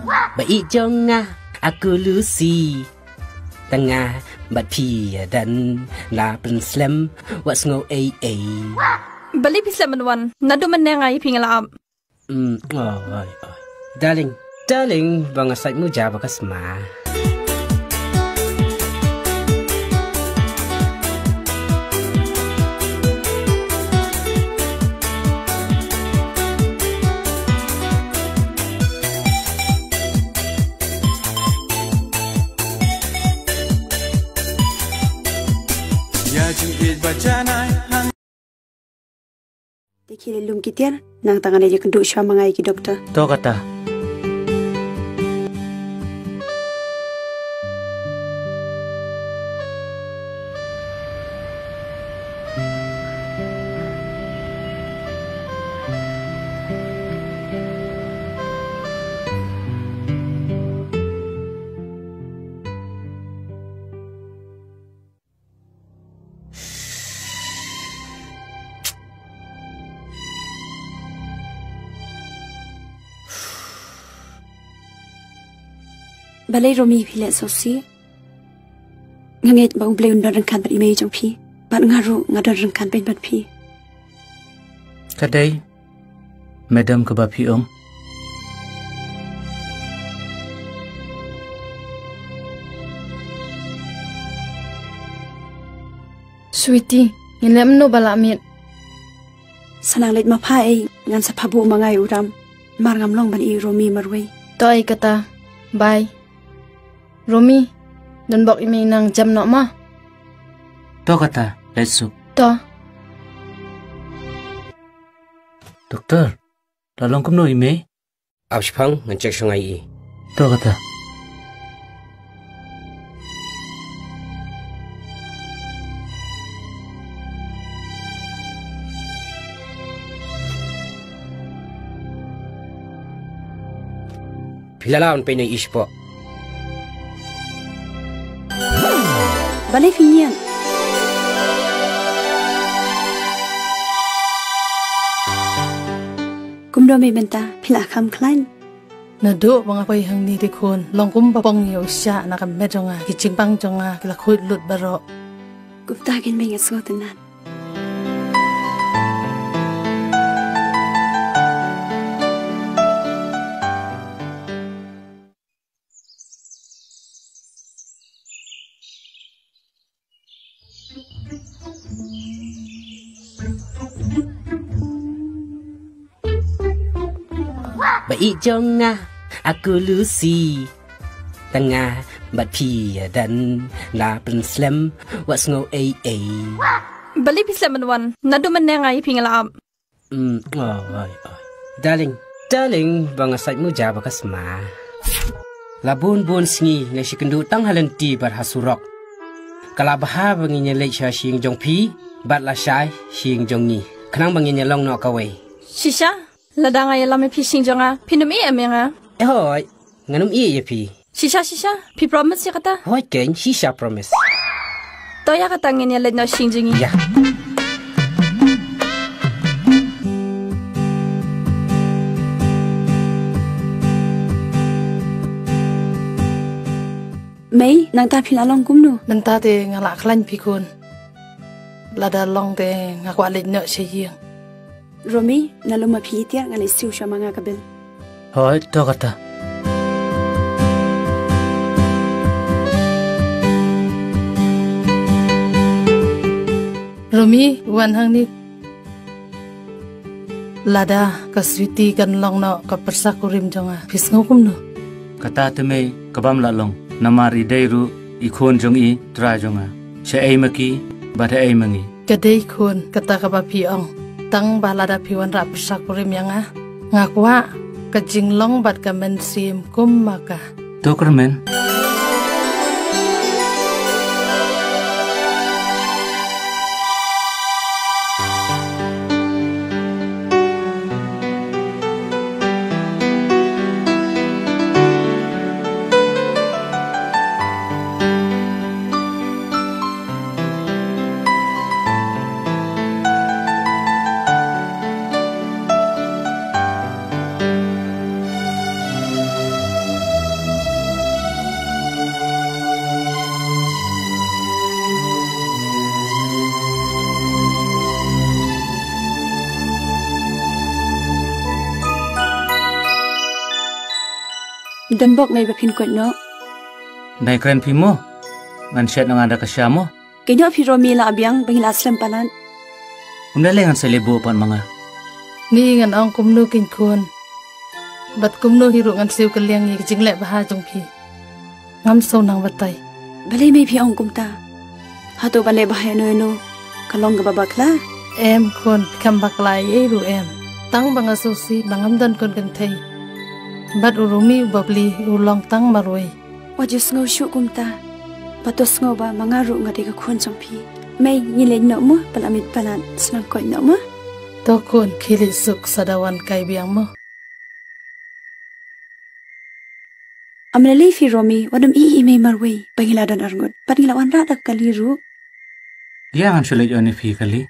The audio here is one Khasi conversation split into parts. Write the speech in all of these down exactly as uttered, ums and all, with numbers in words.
Ba ïeit jong nga, aku Lucy. Tang nga bad phi ïa don, la pynslem, wat sngew ei ei. Balei phi slem ban wan? Naduh mynne nga ïa phi nga la ap. Mm, oh, oi, oi. Darling, darling, ba nga sait muja ba ka sma. Ïa jingïeit ba janai hang. Te khie leit lum ki tiar, nangta ngan leit ïakynduh shuwa ma nga ïa ki doktor. To kata. Balei Romi phi leh sngewsih? Nga ngeit ba U Blei un don ryngkat bad i mei jong phi. Bad nga ruh nga don ryngkat bad phi. Ka dei, madam, kaba phi ong. Sweetie, ngin leh kumno ba lah miet? Sa nang leit ma pha ei, ngan sa phah buh ma nga ïa u Ram. Mar ngam long ban ïohi Romi marwei. To ei kata. Bye. Romi, don bok i mei nang jam noh ma. To kata, leit suk. To. Doktor, la long kumno i mei? Ap shipang, ngan check shong ai i. To kata. Phi la lah ban peit noh i spah. Balei phi ñiad? Kumno mei mynta, phi la kham khlaiñ? Naduh ba nga poi hangne te khun, long kum ba pong ïa u shiah na ka met jong nga, ki jingpang jong nga ki la khuid lut baroh. Kumta kein mei, nga sngewtynnat. Ba ïeit jong nga, aku Lucy. Tang nga bad phi ïa don, la pynslem, wat sngew ei ei. Balei phi slem ban wan? Naduh mynne nga ïa phi nga la ap. Mm, oh, oi, oi. Darling, darling, ba nga sait muja ba ka sma. La bun bun sngi nga shikynduh tang ha lynti bad ha surok. Ka la bha ba ngin ïa leit sha shyieng jong phi bad lashai shyieng jong ngi, khnang ba ngin ïa long noh kawei. Shisha, lada nga ïalam ïa phi shyieng jong nga, phin ym ïeh em ïa nga? Eh, hooid, ngan ym ïeh ïa phi. Shisha, shisha, phi promise ïa kata? Hooid keiñ, shisha promise. To ïa kata ngin ïa leit noh shyieng jong ngi. Ïa. Mei, nangta phi la long kumno? Mynta te nga la khlaiñ phi khun. Lada long te nga kwah leit noh sha ïing. Romi, na lum ma phi tiar, nga leit siew sha ma nga ka bil. Hooid, to kata. Romi, wan hangne. Lada ka Sweety kan long noh ka pyrsa kurim jong nga, phi sngew kumno? Kata te mei, ka bym lah long. Namar i dei ruh i khun jong i trai jong nga. Shaei ma ki bad haei ma ngi. Ka dei khun, kata kaba phi ong. Tang ba lada phi wanrah pyrsa kurim ïa nga, nga kwah ka jinglong bad ka mynsiem kum ma ka. To kyrmen. Don bok mei ba phin koit noh? Dei kren phi mo. Ngan shet noh nga da ka sha mo. Kynnoh phi Romi la biang ba ngi la slem palat. Um dei lei ngan sa leh buh pat ma nga. Ni ngan ong kumno kein khun. Bad kumno hi ruh ngan siew kylliang ïa ka jingleh bha jong phi. Ngam sngewthuh nang batai. Balei mei phi ong kumta? Hato ban leh bha ïano ïano ka long kaba bakla? Em khun, phi khlem bakla ei ei ruh em. Tang ba nga sngewsih ba ngam don khun kynthei. Bad u Romi u bapli u long tang marwei. Wat ju sngew shuh kumta. Bad to sngew ba ma nga ruh nga dei ka khun jong phi. Mei, ngi leit noh mo, palat miet palat, shu nang koit noh mo. To khun, khie leit suk, sa da wan kai biang mo. Ym lei lei phi Romi, wat nym ïeh ïa i mei marwei, ba ngi la don arngut. Bad ngi la wanrah da ka kali ruh. Ïa ngan shu leit on ïa phi kali.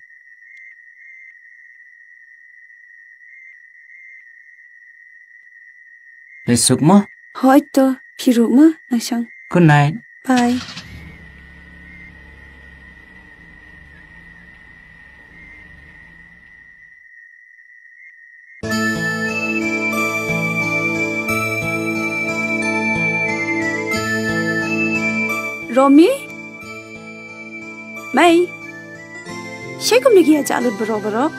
Leit suk mo. Hooid to, phi ruh mo, nang shong. Good night. Bye. Romi? Mei? Shaei kumne ki ïa jah lut baroh baroh?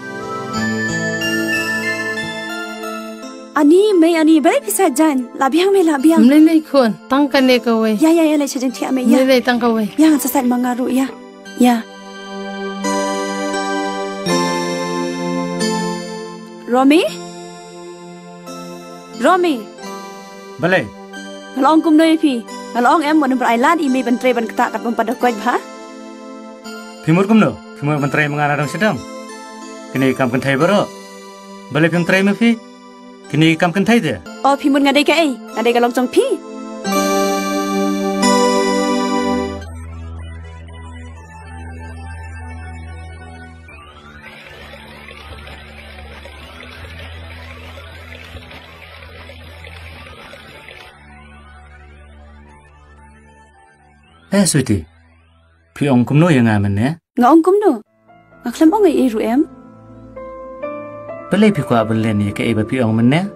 Ani, mei ani, balei phi sah jan? La biang mei, la biang. Ym lei lei khun, tang kane kawei. Ïa, ym lei lei, sah jan thiah mei, ïa. Ym lei lei, tang kawei. Ïa, ngan sah sait ma nga ruh, ïa. Ïa. Romi? Romi. Balei? Nga la ong kumno ïa phi? Nga la ong em, wat nym pynlait lad ïa i mei ban trei ban ktah katba ym pat da koit bha? Phi mut kumno? Phi mut ban trei ma nga na dong sha dong? Kine ki kam kynthei baroh. Balei phim trei ma phi? Kine ki kam kynthei te. O phi mut nga dei kaei? Nga dei ka lok jong phi. Eh, sweetie. Phi ong kumno ïa nga mynne? Nga ong kumno? Nga khlem ong ei ei ruh em. Balei phi kwah ban len ïa kaei ba phi ong mynne?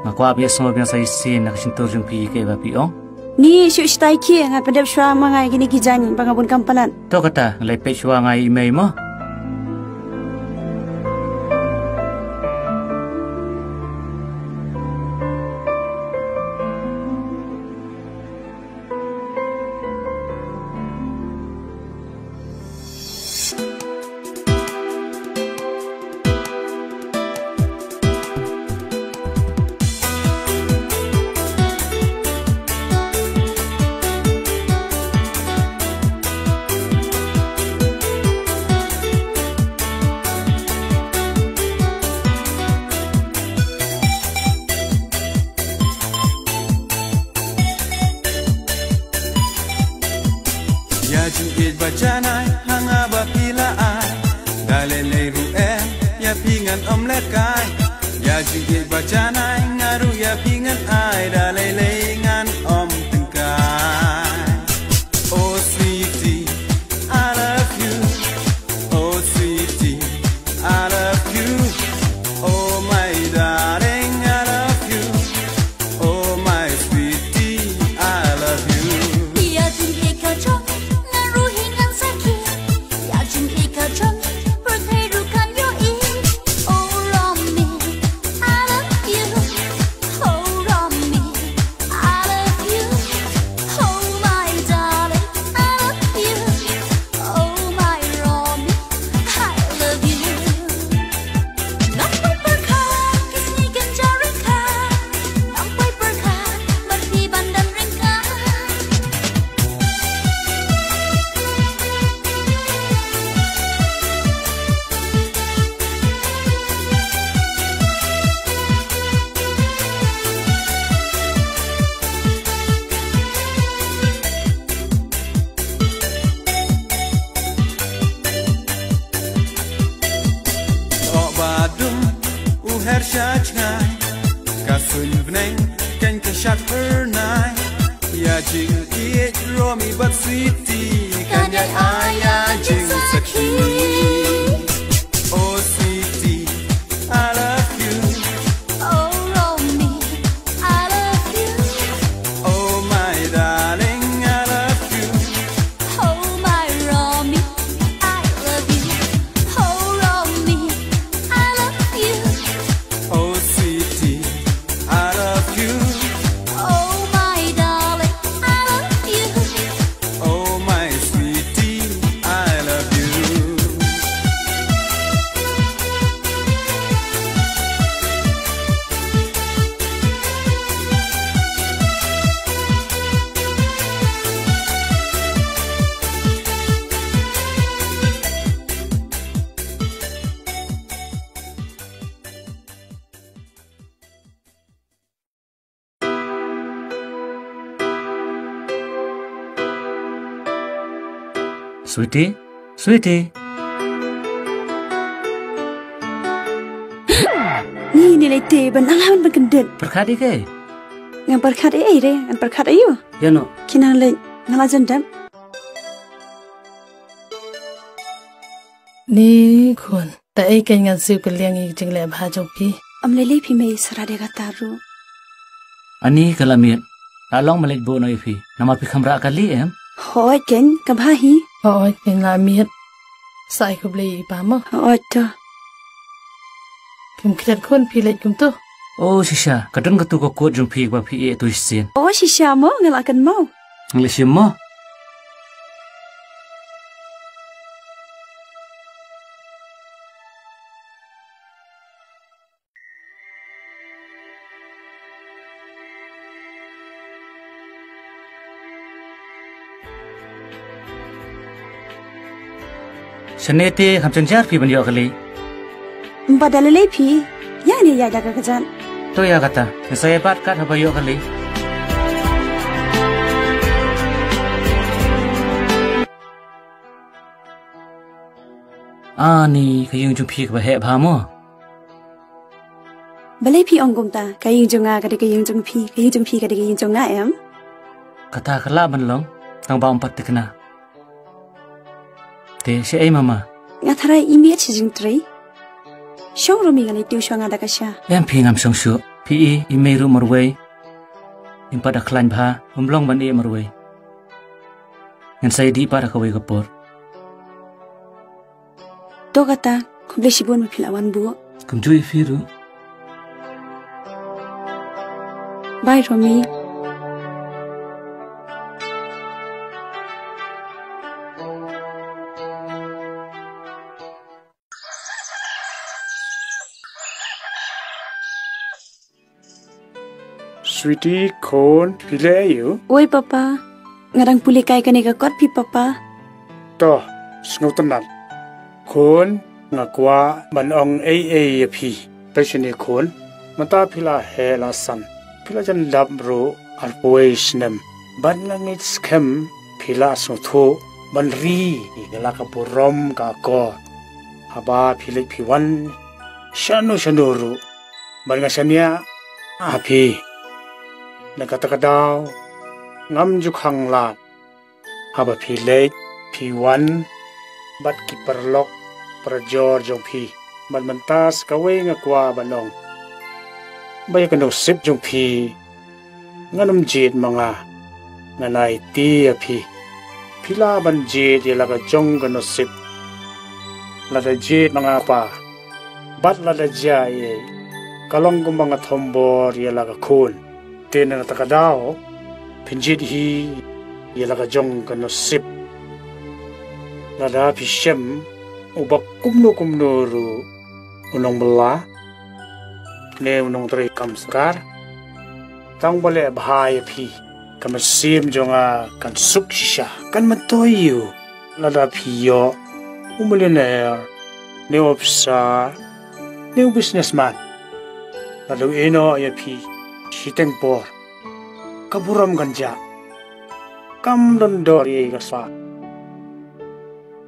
Nga kwah ba ïa sngewbha biang sa shisien na ka shyntur jong phi ïa kaei ba phi ong. Ni shu shatai khie, ngan pyndep shuwa ma nga ïa kine ki jaiñ ba nga bun kam palat. To kata, ngan leit peit shuwa nga ïa i mei mo. Ïa jingïeit ba janai ha nga ba phi la ai, da lei lei ruh em ïa phi ngan ym lehkai. Ïa jingïeit ba janai nga ruh ïa phi ngan ai, da lei lei ngan ym tyngkai. Oh sweetie, I love you. Oh sweetie, I love you. Oh my darling, I love you. Oh my sweetie, I love you. Ïa jingïeit ka jong nga ruh hi ngan sakhi. Ïa jingïeit ka jong pyrthei ruh kan ïohi. Oh Romi, I love you. Oh Romi, I love you. Oh my darling, I love you. Oh my Romi, I love you. Ngam poi pyrkhat ki sngi kin jia ryngkat. Ngam poi pyrkhat bad phi ban don ryngkat. Oh ba dum u her sha jngai, ka suiñ bneng kan ka shad phyrnai. Ïa jingïeit Romi bad sweetie kan ïa ai ïa jingsakhi. Oh sweetie, I love you. Oh Romi, I love you. Sweetie, sweetie. Ni ni lei te ban ang han ban kyndit. Pyrkhat ïa ke? Nga pyrkhat ïa ei re, ngan pyrkhat ïa u. Ïa no? Ki nang lei, nga la jan dep. Ni khun, ta ei kein ngan siew kylliang ïa ki jingleh bha jong phi. Am lei lei phi mei sara de kata ruh. Ani ka la miet. La long ma leit buh noh ïa phi. Namar phi kham rah kali em? Hooid kein, ka bha hi. Hooid kein la miet. Sa ai khublei ïa i pa mo. Hooid to. Kim khriat khun phi leit kumto. O shisha, ka don katu ka kot jong phi ba phi ïeh tu shisien. O shisha mo, nga la kynmaw. Nga la shim mo. Shane te kham jynjar phi ban ïoh kali. Ym pat da lei lei phi. Ïa ne ïa da ka kjat. To ïa kata. Nga sa ïa bat kat haba ïoh kali. Ani ka ïing jong phi kaba heh bha mo. Balei phi ong kumta, ka ïing jong nga ka dei ka ïing jong phi, ka ïing jong phi ka dei ka ïing jong nga em? Kata ka lah ban long, tang ba ym pat thikna. Te shaei mama? Nga tharai i miet shi jingtrei. Shong Romi, nga leit tiew shuwa nga da ka sha. Em phi, ngam shong shuh. Phi i, i mei ruh marwei. Im pat da khlaiñ bha, ym long ban ïeh marwei. Ngan sa ïa dih pat ha kawei ka por. To kata, khublei shibun ba phi la wan buh. Kumjuh ïa phi ruh. Bye Romi. Sweetie khun, phi leh aiu? Oi papa, nga dang pule kai kane ka kot phi papa. To, sngewtynnat. Khun, nga kwah ban ong ei ei ïa phi. Phi shane khun, mynta phi la heh la san, phi la jan dap ruh arphew snem. Bad nga ngeit skhem phi la sngewthuh ban ri ïa la ka burom ka akor. Haba phi leit phi wan shano shano ruh, bad nga shaniah ha phi. Na kata ka daw ngam ju khang lad haba phi leit phi wan bad ki paralok parajor jong phi. Bad mynta sa kawei nga kwah ban ong ba ïa ka nusip jong phi ngan ym jied ma nga, ngan aiti ïa phi. Phi lah ban jied ïa la ka jong ka nusip. Lada jied ma nga pa, bad lada jia ei ei, ka long kumba nga thombor ïa la ka khun. Te na kata ka daw phin jied hi ïa la ka jong ka nusip. Lada phi shem uba kumno kumno ruh u nongbylla ne u nongtrei kam sorkar, tang ba leh bha ïa phi, ka mynsiem jong nga kan suk shisha. Kan myntoi ïa u lada phi ïoh u millionaire ne u officer ne u businessman. Lada u ïehnoh ïa phi shiteng por, ka burom kan jah. Kam don dor ei ei ka sah.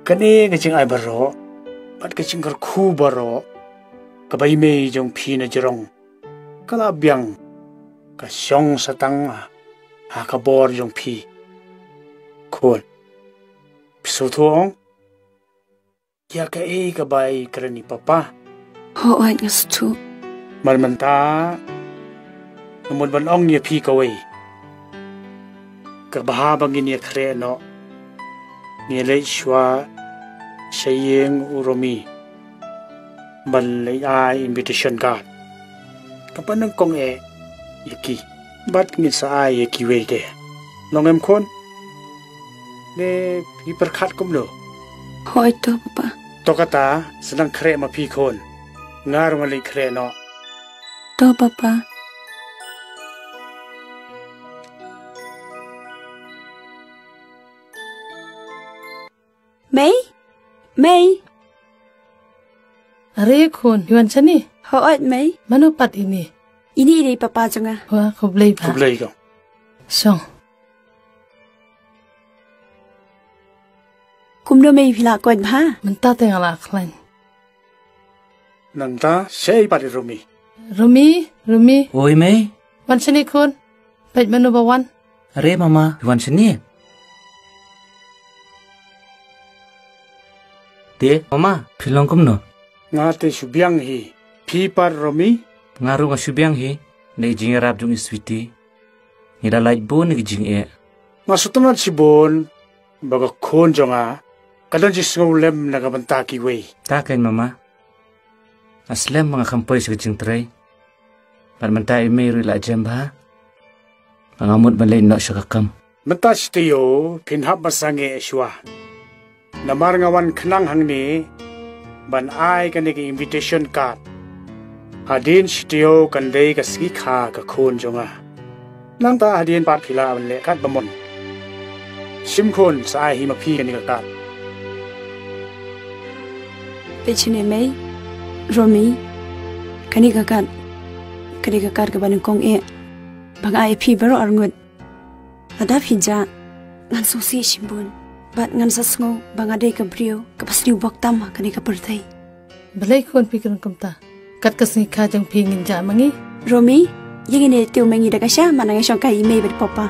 Kane ka jingai baroh bad ka jingkyrkhu baroh kaba i mei jong phi na jrong ka la biang, ka shong sa tang ha ka bor jong phi. Khun, phi sngewthuh ong ïa kaei kaba i kren i papa? Hooid nga sngewthuh. Bad mynta nga mut ban ong ïa phi kawei. Kaba haba ngin ïakhreh noh, ngin ïaleit shuwa sha ïing u Romi ban leit ai invitation card. Kaba nyngkong eh ïa ki, bad ngin sa ai ïa kiwei de. Long em khun? Ne phi pyrkhat kumno? Hooid to papa. To kata, sa nang khreh ma phi khun. Nga ruh ngan leit khreh noh. To papa. Mei? Mei? Are khun, phi wan shane? Hooid mei. Mano pat ine? Ine i dei papa jong nga. Wah, khublei bha. Khublei ko. Shong. Kumno mei, phi la koit bha? Mynta te nga la khlaiñ. Nangta shaei pat i Rumi? Rumi, Rumi. Oi mei. Wan shane khun. Peit mano ba wan. Are mama, phi wan shane? Te mama, phi long kumno? Nga te shu biang hi. Phi pat Rumi? Nga ruh nga shu biang hi. Na i jingïarap jong i Sweety, ngi da lait bun na ki jingeh. Nga sngewtynnat shibun ba ka khun jong nga ka don jingsngewlem na ka bynta kiwei. Ta keiñ mama. Nga slem ba nga kham poi sha ka jingtrei. Bad mynta i mei ruh i la jem bha. Nga mut ban leit noh sha ka kam. Mynta shi taïew phin hap ban sangeh shuwa. Namar nga wan khnang hangne ban ai kane ka invitation card. Hadien shi taïew kan dei ka sngi kha ka khun jong nga. Nangta hadien pat phi lah ban leh katba mon. Shim khun, sa ai hi ma phi kane ka card. Peit shane mei, Rumi, kane ka card ka dei ka card kaba nyngkong eh ba nga ai ïa phi baroh arngut. Lada phi jah, ngan sngewsih shibun bad ngan sa sngew ba nga dei ka briew kaba sniew bok tam ha kane ka pyrthei. Balei khun phi kren kumta? Kat ka sngi kha jong phi ngin jah ma ngi. Rumi, ïa ngin ïa tiew ma ngi da ka sha, ma nang ïa shong kai i mei bad papa.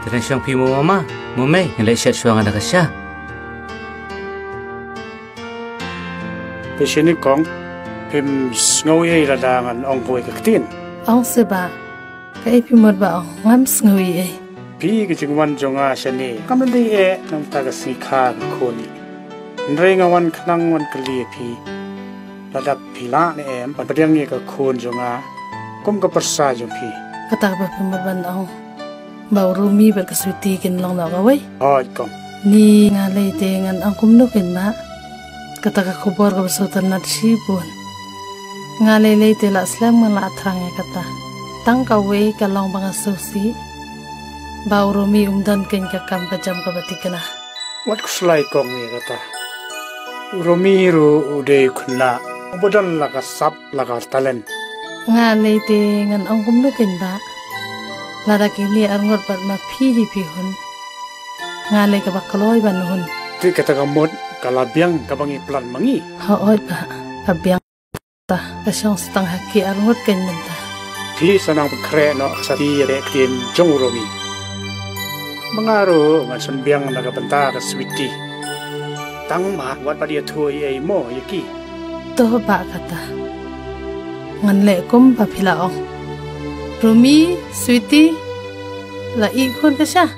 Te nang shong phi mo mama, mo mei, ngin leit shet shuwa nga da ka sha. Te shini kong, phim sngew ei lada ngan ong kawei ka ktien? Ong se bah. Kaei phi mut ba ong, ngam sngew ei ei. Phi, ka jingwan jong nga shane kam dei eh nangta ka sngi kha ka khun. Hynrei nga wan khnang wan kylli ïa phi, lada phi lah ne em ban pdiang ïa ka khun jong nga kum ka pyrsa jong phi? Kata kaba phi mut ban ong ba u Rumi bad ka Sweety kin long noh kawei? Hooid kong. Ni nga lei te ngan ong kumno keiñ bah. Kata ka khubor kaba sngewtynnat shibun. Nga lei lei te la slem ngan la thrang ïa kata. Tang kawei ka long ba nga sngewsih ba u Rumi um don keiñ ka kam ka jam kaba thikna. Wat khuslai kong ïa kata. U Rumi ruh u dei u khynnah uba don la ka sap la ka talent. Nga lei te ngan ong kumno keiñ bah. Lada kine arngut bad ma phi hi phi hun, nga lei kaba kloi ban hun. Te kata ka mut ka la biang kaba ngi plan ma ngi? Hooid bah, ka biang. Ta ka shong sa tang ha ki arngut keiñ mynta. Phi sa nang pynkhreh noh sa ki ïa ka ktien jong u Rumi. Ma nga ruh ngan sngewbiang na ka bynta ka Sweety. Tang ma wat pat ïathuh ei ei mo ïa ki. To bah kata. Ngan leh kumba phi la ong. Rumi, Sweety, la ïeh khun ka sha.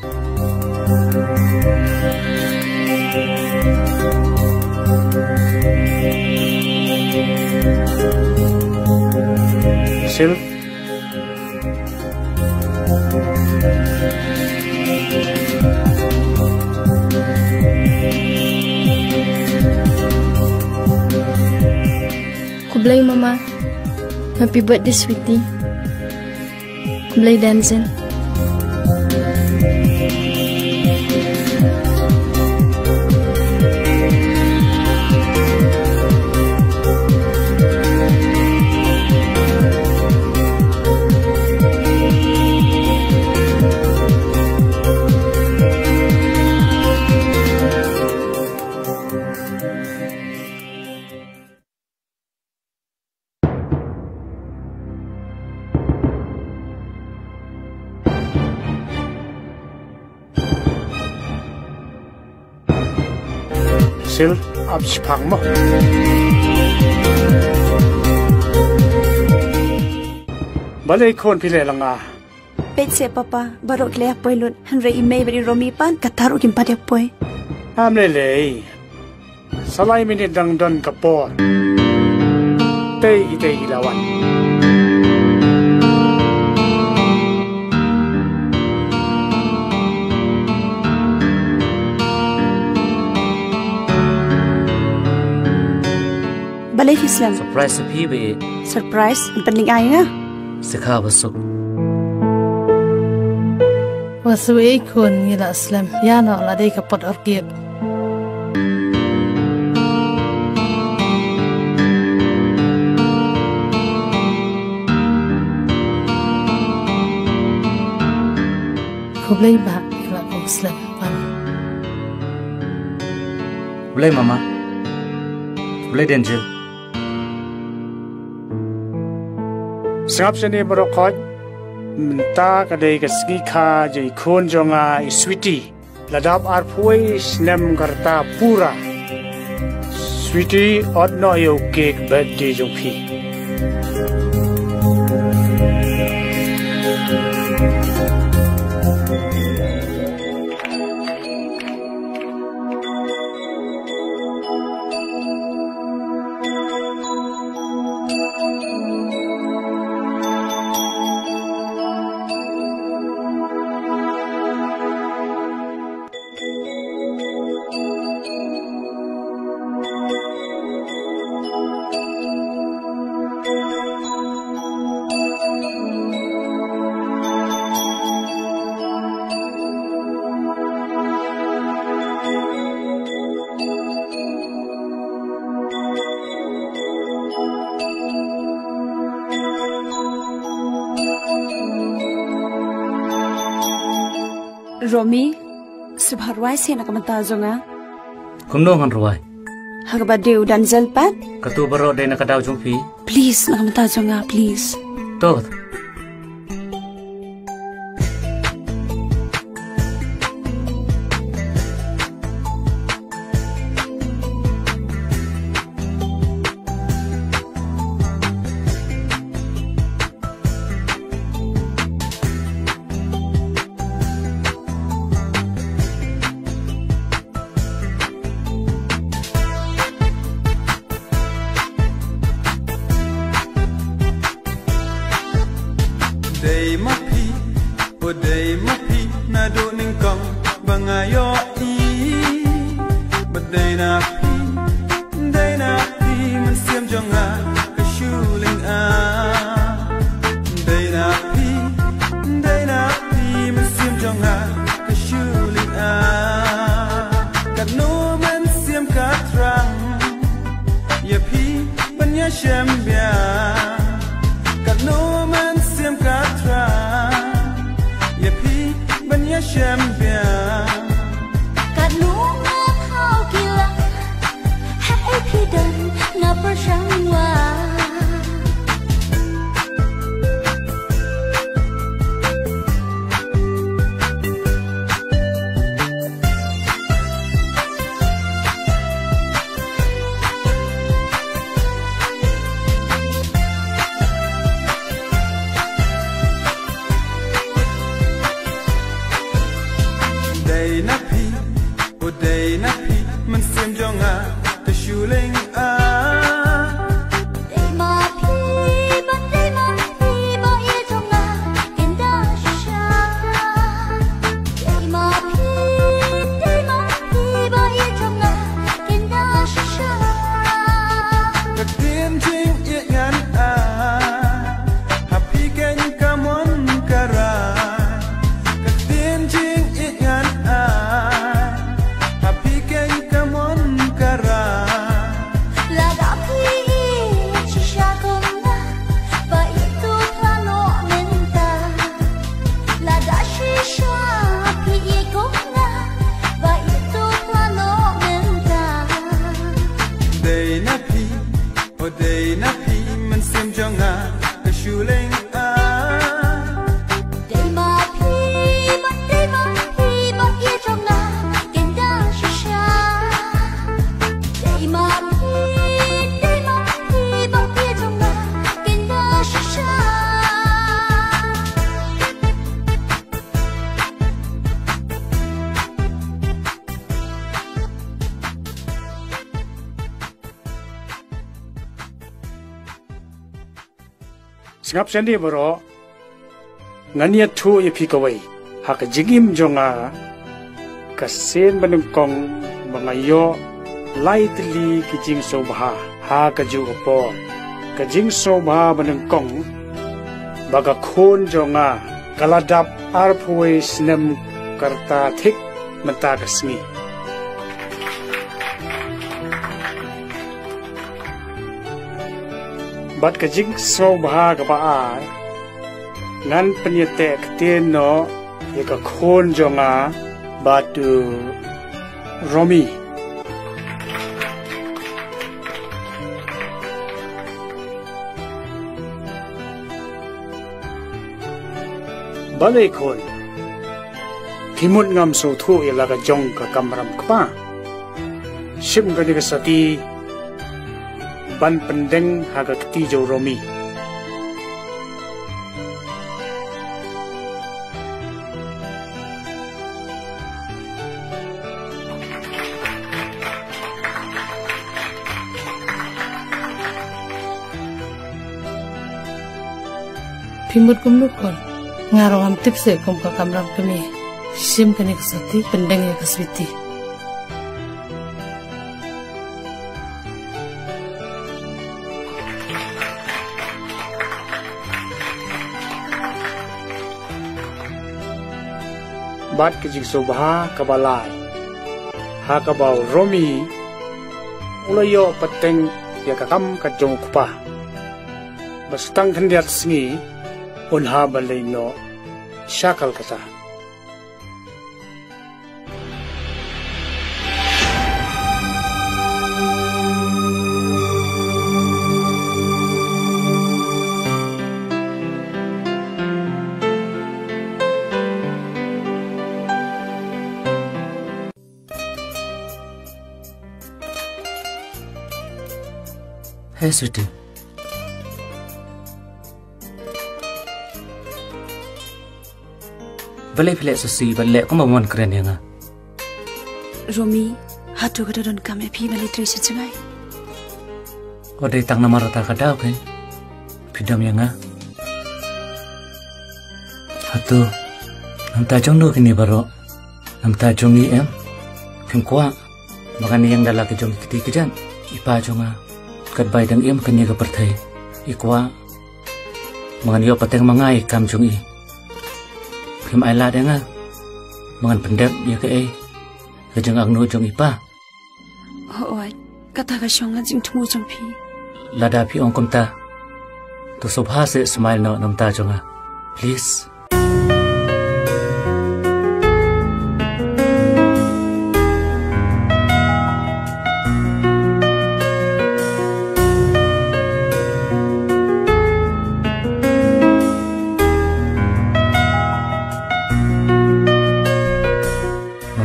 Sil. Khublei mama. Happy birthday, Sweety. Khublei Denzel. Sil, ap shipang mo. Balei khun phi leh lang nga? Peit seh papa, baroh ki la ïa poi lut, hynrei i mei bad i Romi pat, kata ruh kim pat ïa poi. Am lei lei. Sa lai minit dang don ka por. Tei i tei i la wan. Balei phi slem? Surprise phi ba i. Surprise? Yn pynlong ai nga. Sikha ba suk. Wa suk ei khun, ngi la slem. Ïa no la dei ka pot orchid. Khublei ba ngi la kum slem. Wan. Khublei mama. Khublei Denjil. Sngap shane baroh khoit. Mynta ka dei ka sngi kha jong i khun jong nga i Sweety. La dap arphew snem ka rta pura. Sweety, ot noh ïa u cake birthday jong phi. Romi, sngewbha rwai seh na ka bynta jong nga. Kumno ngan rwai? Ha kaba dei u Denjil pat. Kato baroh dei na ka daw jong phi. Please, na ka bynta jong nga, please. To. Dei ma phi, o dei ma phi, naduh nyngkong ba nga ïohi. Ba dei na phi, dei na phi, mynsiem jong nga ka shu lyngngoh. Dei na phi, dei na phi, mynsiem jong nga ka shu lyngngoh. Katno mynsiem ka thrang ïa phi ban ïashem biang. Katno mynsiem ka thrang ïa phi ban ïashem biang. Katno nga thaw ki lak, haei phi don nga pyrshang wai. Dei na phi, o dei na phi, mynsiem jong nga ka shu lyngngoh. Dei ma phi, ba dei ma phi, ba ïeit jong nga ka ïada shisha. Dei ma phi, dei ma phi, ba ïeit jong nga ka ïada shisha. Ka ktien jingïeit ngan ai ha phi keiñ ka mon ka rai. Ka ktien jingïeit ngan ai ha phi keiñ ka mon ka rai. Lada phi ïeit shisha kum nga, ba ïeit to phla noh mynta. Lada shisha phi ïeit kum nga, ba ïeit to phla noh mynta. Dei na phi, o dei na phi, mynsiem jong nga ka shu lyngngoh. Dei ma phi, ba dei ma phi, ba ïeit jong nga ka ïada shisha. Dei ma phi, dei ma phi, ba ïeit jong nga ka ïada shisha. Sngap shane baroh, ngan ïathuh ïa phi kawei. Ha ka jingim jong nga, ka sien ba nyngkong ba nga ïoh lai tylli ki jingsngewbha ha kajuh ka por. Ka jingsngewbha ba nyngkong ba ka khun jong nga ka la dap arphew snem ka rta thik mynta ka sngi. Bad ka jingsngewbha kaba ar, ngan pynïateh ktien noh ïa ka khun jong nga bad u Romi. Balei khun? Phi mut ngam sngewthuh ïa la ka jong ka kamram kpa? Shim kane ka sati ban pyndeng ha ka kti jong u Romi. Phi mut kumno khun? Nga ruh ngam tip seh kum ka kamram kmie. Shim kane ka sati pyndeng ïa ka Sweety. Bad ka jingsngewbha kaba lai, ha kaba u Romi u la ïoh pateng ïa ka kam ka jong u kpa. Ba sa tang khyndiat sngi un hap ban leit noh sha Kolkata. Hey, Sweety. Balei phi leh shisha, balei kumba mon kren ïa nga? Romi, hato ka da donkam ïa phi ban leit trei sha jngai? Wat dei tang namar kata ka daw kein phi dom ïa nga. Hato na bynta jong no kine baroh? Na bynta jong ngi em? Phim kwah ba ngan ïeng da la ka jong ki kti ki jait? I pa jong nga, katba i dang im ha kane ka pyrthei, i kwah ba ngan ïoh pateng ma nga ïa ka kam jong i. Phim ai lad ïa nga ba ngan pyndep ïa kaei ka jingangnud jong i pa? Hooid, kata ka shong ha ka jingthmu jong phi. Lada phi ong kumta, to sngewbha seh smile noh na bynta jong nga, please.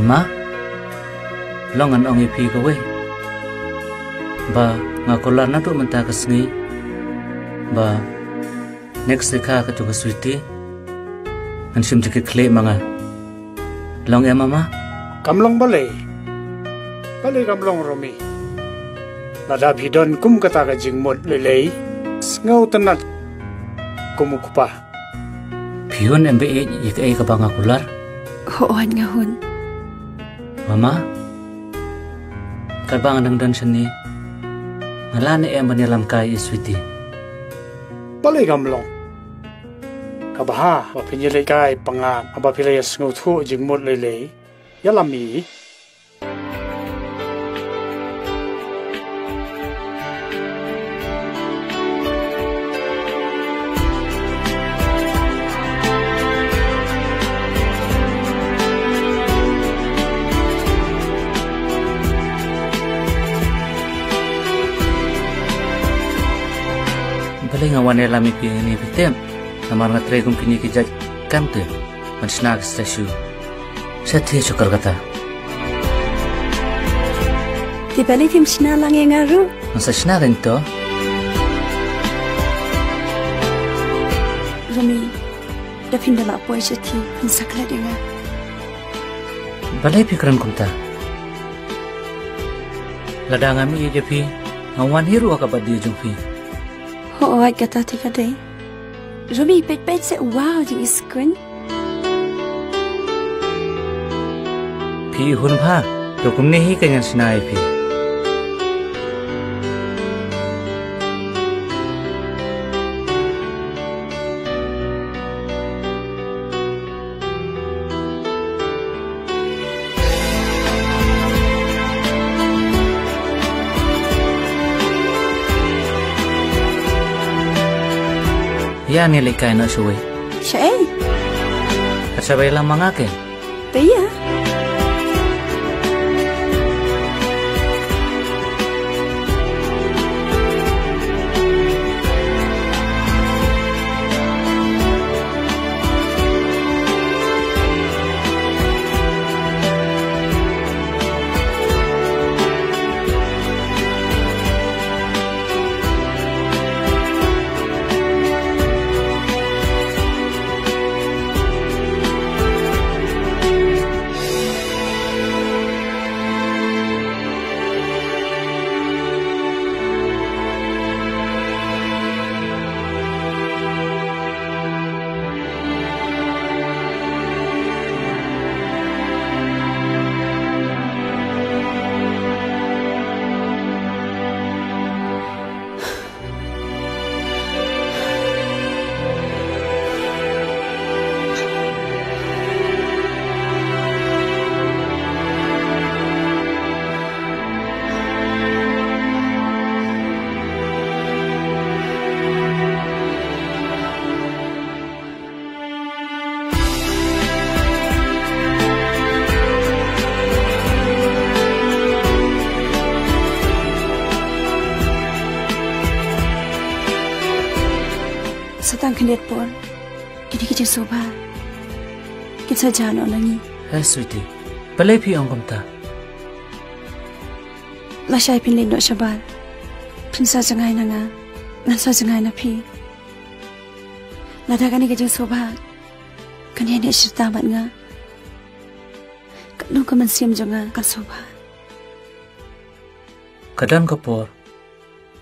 Mama, long ngan ong ïa phi kawei, ba nga kular naduh mynta ka sngi ba next week ha ka tu ka Sweety ngan shim jingkitkhlieh ma nga. Long em, Mama? Kam long balei? Balei kam long, Romi? Lada phi don kum kata ka jingmut lei lei, sngewtynnat kum u kpa. Phi hun em ba ïeit ïa kaei kaba nga kular? Hooid nga hun. Mama, katba nga dang don shane, nga lah ne em ban ïalam kai ïa i Sweety? Balei kam long? Kaba ha ba phin ïaleh kai pyngngad, haba phi la ïa sngewthuh jingmut lei lei, ïalam i. Balei nga wan ïalam ïa phi hangne, phi tip? Namar nga trei kum kine ki jait kam te ban shna ka statue. Sha thie sha Kolkata. Te balei phim shna lang ïa nga ruh? Ngan sa shna kein to. Romi, da phin da lah poi sha thie, phin sa klet ïa nga. Balei phi kren kumta? Lada ngam ïeit ïa phi, ngam wan hi ruh ha ka birthday jong phi. Hooid, kata te ka dei. Romi, peit peit seh, wow, jingïaseng. Phi i hun bha, to kumne hi ka ngan shna ïa phi. Ïa ngi leit kai noh shawei. Shaei? Ka shawei la ma nga ke. Te ïa. Khyndiat por, kine ki jingsngewbha kin sa jah noh na ngi. Hei sweetie, balei phi ong kumta? Lashai phin leit noh shabar, phin sa jngai na nga, ngan sa jngai na phi. Lada kane ka jingsngewbha kan ïaineh shirta bad nga, katno ka mynsiem jong nga kan sngewbha. Ka don ka por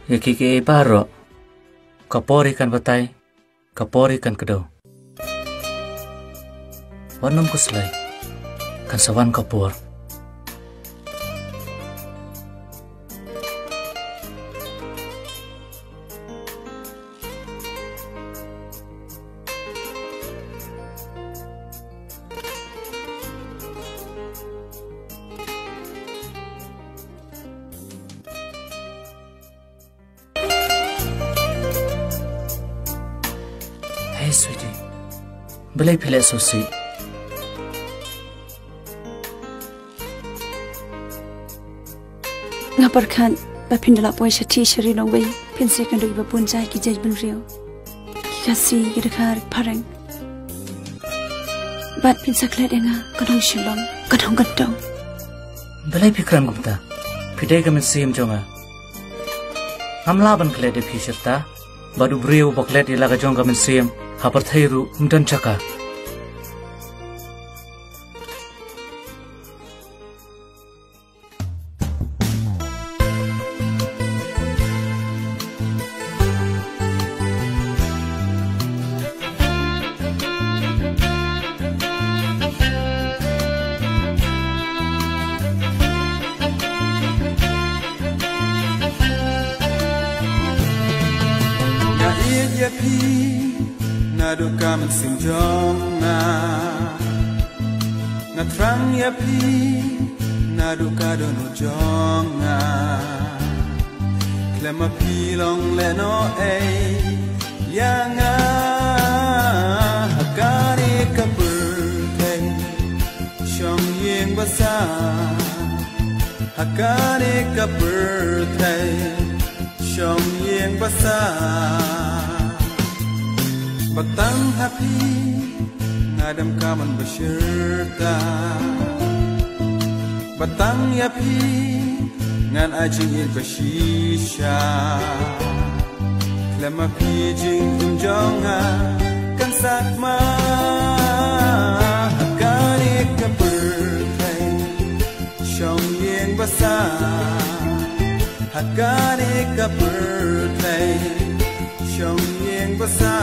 ïa kiei kiei baroh. Ka por hi kan batai, ka por hi kan kdew. Wat nym khuslai, kan sa wan ka por. Hei sweetie, balei phi leh sngewsih? Nga pyrkhat ba phin da lah poi sha thih sha ri nongwei, phin sa ïakynduh ïa ba bun jait ki jait bynriew, ki Khasi, ki Dkhar, ki Phareng. Bad phin sa klet ïa nga, ka nong Shillong, ka nong Kyntong. Balei phi kren kumta? Phi dei ka mynsiem jong nga. Ngam lah ban klet ïa phi shirta bad u briew uba klet ïa la ka jong ka mynsiem ha pyrthei ruh um don jaka. Nga ïeit ïa phi naduh ka mynsiem jong nga. Nga thrang ïa phi naduh ka dohnud jong nga. Khlem ma phi long lehnohei ïa nga ha kane ka pyrthei shong ïing basa. Ha kane ka pyrthei shong ïing basa. Ba tang ha phi nga dem ka mon ba shirta. Ba tang ïa phi ngan ai jingïeit ba shisha. Khlem ma phi jingim jong nga kan sah ma ha kane ka pyrthei shong ïing basa. Ha kane ka pyrthei shong ïing basa.